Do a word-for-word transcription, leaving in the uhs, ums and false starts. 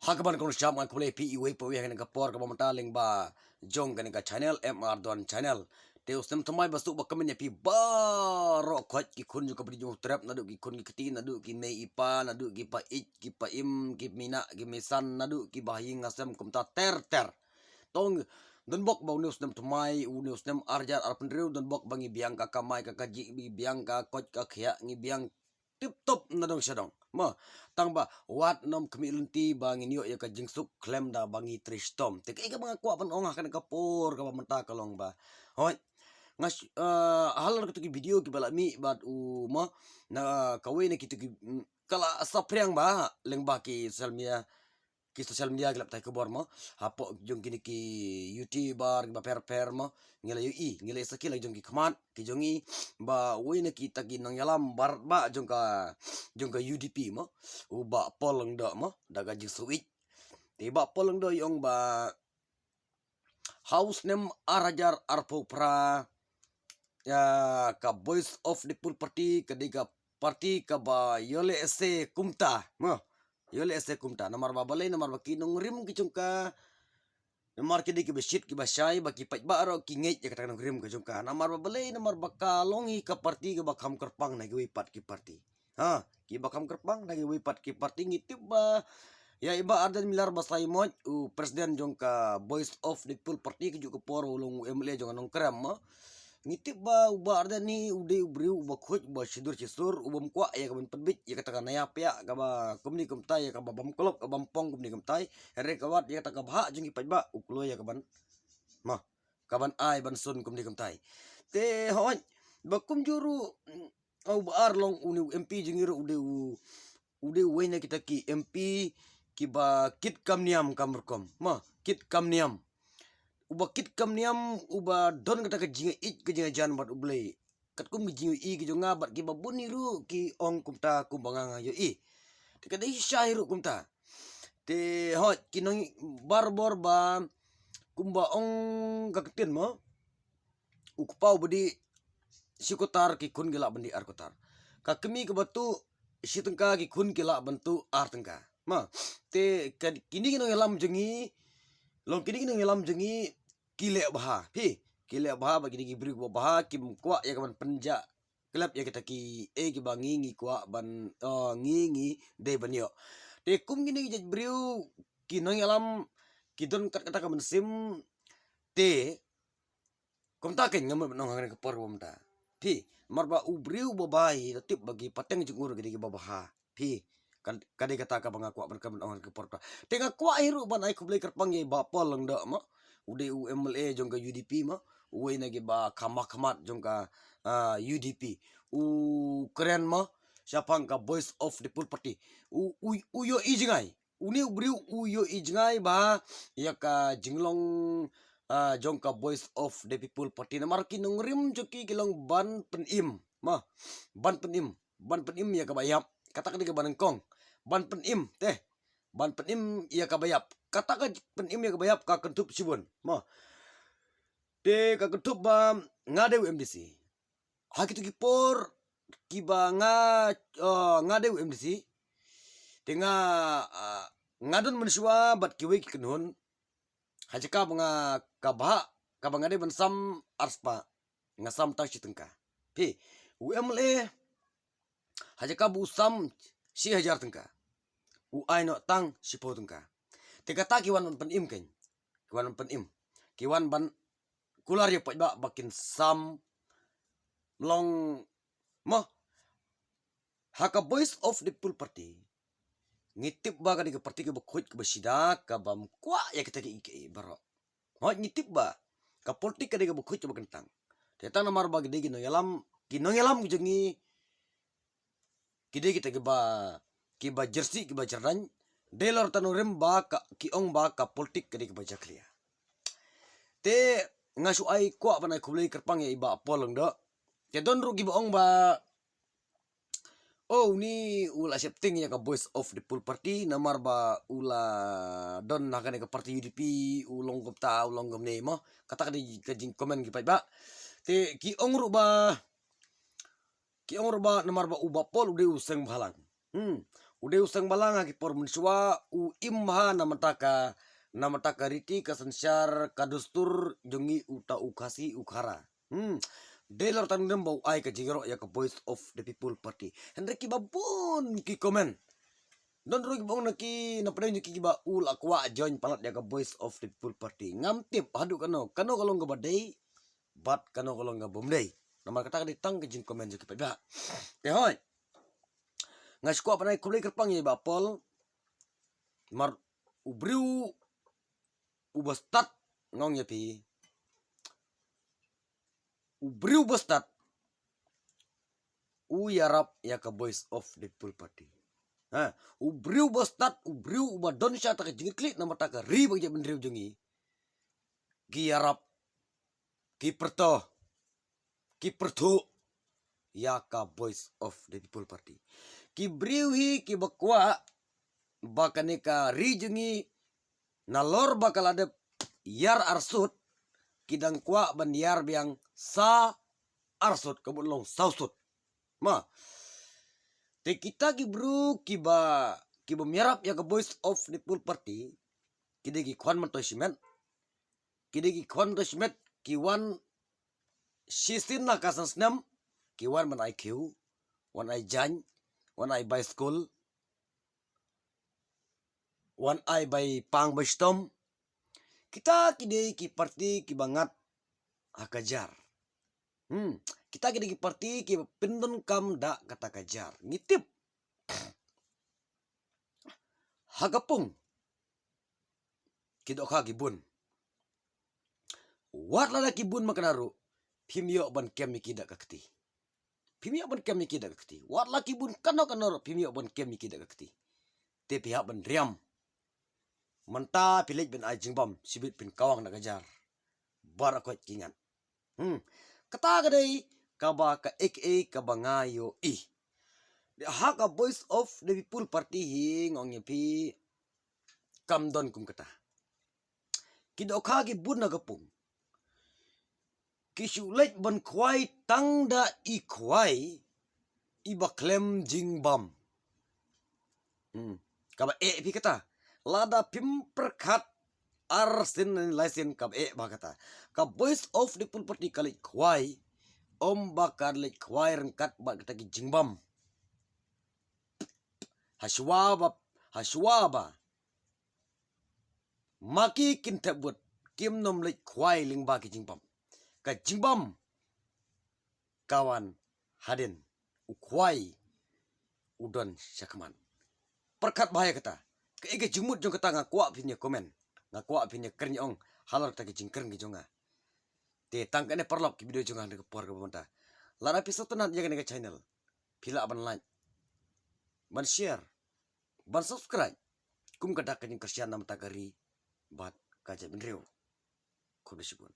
Ha kaba nyngkong sha nga khublei phi iwei pa iwei ha kane ka por kaba mynta lyngba jong kane ka channel M R Don Channel. Te u snem thymmai ba suk ba kmen ïa phi baroh khoit ki khun jong ka bri jong u Trep, naduh ki khun ki kti, naduh ki mei i pa, naduh ki pa ïeit ki pa im, ki mei nah ki mei san, naduh ki ba ha ïing ha sem kumta ter ter. Tang don bok ba une u snem thymmai, une u snem ar hajar arphew hynriew, don bok ba ngi biang ka kamai ka kajih, ngi biang ka koit ka khiah, ngi biang tip top na dong sha dong. Mo, tang ba wat nym khmih lynti ba ngin ïoh ïa ka jingsuk khlem da ba ngi trei shitom. Te kaei kaba nga kwah ban ong ha kane ka por kaba mynta ka long ba, hooid, nga sh-, eh, halor kito ki video kiba la mih bad u, mo, na kawei na kito ki, mm, ka la saphriang ba lyngba ki social media, ki social media ki la batai khubor, mo, hapoh jong kine ki YouTuber kiba pher pher, mo, ngi la ïohi, ngi la ïohi sakhi la jong ki khmat ki jong ngi ba uwei na kita ki nongïalam baroh ba jong ka, jong ka U D P, mo, u Bah Paul Lyngdoh, mo, da ka jingsngewsih. Te Bah Paul Lyngdoh i ong ba ha u snem ar hajar arphew phra, ïa ka Voice of the People Party ka dei ka party kaba ïoh lehse kumta, mo, ïoh lehse kumta. Namar ba balei? Namar ba ki nongrim ki jong ka, namar ki dei kiba shit kiba shai, ba ki paidbah ruh ki ngeit ïa kata ka nongrim ka jong ka. Namar ba balei? Namar ba ka long hi ka party kaba kham kyrpang na kiwei pat ki party. Ha, kiba kham kyrpang na kiwei pat ki party. Ngi tip ba ïa i Bah Ardent Miller Basaiawmoit, u president jong ka Voice of the People Party, kajuh ka por u long u M L A jong ka Nongkrem, mo. Ngi tip ba u Bah Ardent hi u dei u briew uba khuid, uba shisur shisur, u bym kwah ïa kaban pynbeit ïa kata ka naya pia kaba kumne kumtai, ïa kaba bym klop, kaba bym pong kumne kumtai. Hynrei ka wat ïa kata ka bhah jong ki paidbah u kloi ïa kaban, mo, kaban ai ban sun kumne kumtai. Te hooid, ba kumjuh ruh, mm, u Bah Ar long une u M P jong ngi ruh u dei u, u dei uwei na kita ki M P kiba kit kam niam kam rukom, mo, kit kam niam. Uba kit kam niam, uba don kata ka jingïeit ka jingïajan bad U Blei. Katkum ka jingïohi ka jong nga bad kiba bun hi ruh ki ong kumta kumba nga nga ïohi. Te ka dei shisha hi ruh kumta. Te hooid, ki nong, barabor ba kumba ong ka ktien, mo, u kpa uba dih shi kutar ki khun ki lah ban dih ar kutar. Ka kmie kaba tuh shi tyngka ki khun ki lah ban tuh ar tyngka. Mo, te ka, kine ki nongïalam jong ngi, long kine ki nongïalam jong ngi ki leh bha, phi. Ki leh bha, ba ki dei ki briew kiba bha, kim kwah ïa kaban pynjah khlem ïa kita kiei kiba ngi ngi kwah ban, eh, ngi ngi dei ban ïoh. Te kum kine ki jait briew ki nongïalam ki don kat kata ka mynsiem, te kumta kein nga mut ban ong ha kane ka por kaba mynta, phi. Namar ba u briew uba bha hi, da tip ba ki pateng jong u ruh ki dei kiba bha, phi. Ka, ka dei kata kaba nga kwah ban kren ban ong ha kane ka por kaba. Te nga kwah hi ruh ban ai khublei kyrpang ïa i Bah Paul Lyngdoh, mo, u dei u M L A jong ka U D P, mo, uwei na kiba kham khmat jong ka, ah, U D P. U kren, mo, shaphang ka Voice of the People Party. U, u, u ïohi jngai. Une u briew u ïohi jngai bha ïa ka jinglong, ah, jong ka Voice of the People Party. Namar ki nongrim jong ki ki long ban pynim, mo, ban pynim, ban pynim ïa kaba ïap. Kata ka dei kaba nyngkong. Ban pynim, te. Ban pynim ïa kaba ïap. Kata ka pynim ïa kaba ïap ka kynthup shibun, mo. Te ka kynthup ba nga dei u M D C. Ha kito ki por kiba nga, eh, nga dei u M D C, te nga, eh, nga don mynshuwa bad kiwei ki kynhun. Ha jaka ba nga, ka bhah kaba nga dei ban sam ar spah, nga sam tang shi tyngka. Phi, u M L A ha jaka ba u sam shi hajar tyngka, u ai noh tang shiphew tyngka. Te kata ki wan ban pynim kein. Ki wan ban pynim. Ki wan ban kular ïa paidbah ba kin sam. Long, mo, ha ka Voice of the People Party, ngi tip ba ka dei ka party kaba khuid, kaba shida, kabym kwah ïa kita kiei kiei baroh. Hooid, ngi tip ba ka politik ka dei kaba khuid kaba kyntang. Te tang namar ba ki dei ki nongïalam, ki nongïalam ki jong ngi ki dei kita kiba, kiba jersey, kiba jyrdan. Dei lor ta nongrim ba ka, ki ong ba ka politik ka dei kaba jakhlia. Te nga shu ai kwah ban ai khublei kyrpang ïa i Bah Paul Lyngdoh. Te don ruh kiba ong ba, oh, une u la sheptieng ïa ka Voice of the People Party namar ba u la don ha kane ka party U D P, u long kumta, u long kumne, mo. Kata ka dei ka jingcomment ki paidbah. Te ki ong ruh ba, ki ong ruh ba namar ba u Bah Paul u dei u seng bhalang. Hmm. U dei u seng balang ha ki por mynshuwa, u im bha namar ta ka, namar ta ka riti ka synshar ka dustur jong ngi uta u Khasi u Khara. Hmm. Dei lor tang dem ba u ai ka jingïaroh ïa ka Voice of the People Party. Hynrei kiba bun ki comment. Don ruh kiba ong na ki, na pdeng jong ki kiba u la kwah join palat ïa ka Voice of the People Party. Ngam tip haduh kano, kano ka long kaba dei, bad kano ka long kaba ym dei. Namar kata ka dei tang ka jingcomment jong ki paidbah. Te hooid. Nga shu kwah ban ai khublei kyrpang ïa i Bah Paul. Mar u briew uba stad, nga ong ïa phi. U briew uba stad u ïarap ïa ka Voice of the People Party. Ha, u briew uba stad, u briew uba don sha ta ka jingkitkhlieh namar ta ka ri bad ka jaitbynriew jong ngi. Ki ïarap, ki pyrto, ki pyrthuh ïa ka Voice of the People Party. Ki briew hi kiba kwah ba kane ka ri jong ngi nalor ba ka la dep ïar arsut, ki dang kwah ban ïar biang sa arsut, ka mut long saw sut. Ma. Te kita ki briew kiba, kiba ym ïarap ïa ka Voice of the People Party, ki dei ki khwan myntoi shimet. Ki dei ki khwan myntoi shimet, ki wan shisien na ka san snem, ki wan ban ai khiew, wan ai jaiñ, wan ai bai skul, wan ai bai pang bai shitom. Kita ki dei ki party kiba ngat ha ka jar. Hmm. Kita ki dei ki party kiba pyndonkam da kata ka jar. Ngi tip. Ha ka pung ki dohkha ki bun. Wat lada ki bun ma kane ruh, phim ïoh ban kem ïa ki da ka kti. Phim ïoh ban kem ïa ki da ka kti. Wat la ki bun kano kano ruh, phim ïoh ban kem ïa ki da ka kti. Te phi hap ban riam. Mynta phi leit ban ai jingbam, shibit phin kawang da ka jar. Baroh khoit ki ngat. Hmm. Kata ka dei kaba ka A K A kaba nga ïohi. Ha ka Voice of the People Party hi nga ong ïa phi, kam don kum kata. Ki dohkha ki bun na ka pung. Ki shu leit ban khwai tang da i khwai iba khlem jingbam. Hmm. Kaba eh phi kata. Lada phim pyrkhat arsien ne laisien kaba eh ba kata. Ka Voice of the People Party ka leit khwai, ym ba ka leit khwai ryngkat bad kata ki jingbam. Hashwa ba, hashwa ba ma ki kin thep vote, kim nym leit khwai lyngba ki jingbam. Ka jingbam ka wan hadien, u khwai u don shakhmat. Pyrkhat bha ïa kata. Kaei ka jingmut jong kata nga kwah phin ïa comment. Nga kwah phin ïa kren ïa ong halor kata ki jingkren ki jong nga. Te tang kane paralok ki video jong nga ha kane ka por kaba mynta. Lada phi sngewtynnat ïa kane ka channel, phi lah ban like, ban share, ban subscribe. Kum ka dak ka jingkyrshan namar ka ri bad ka jaitbynriew. Khublei shibun.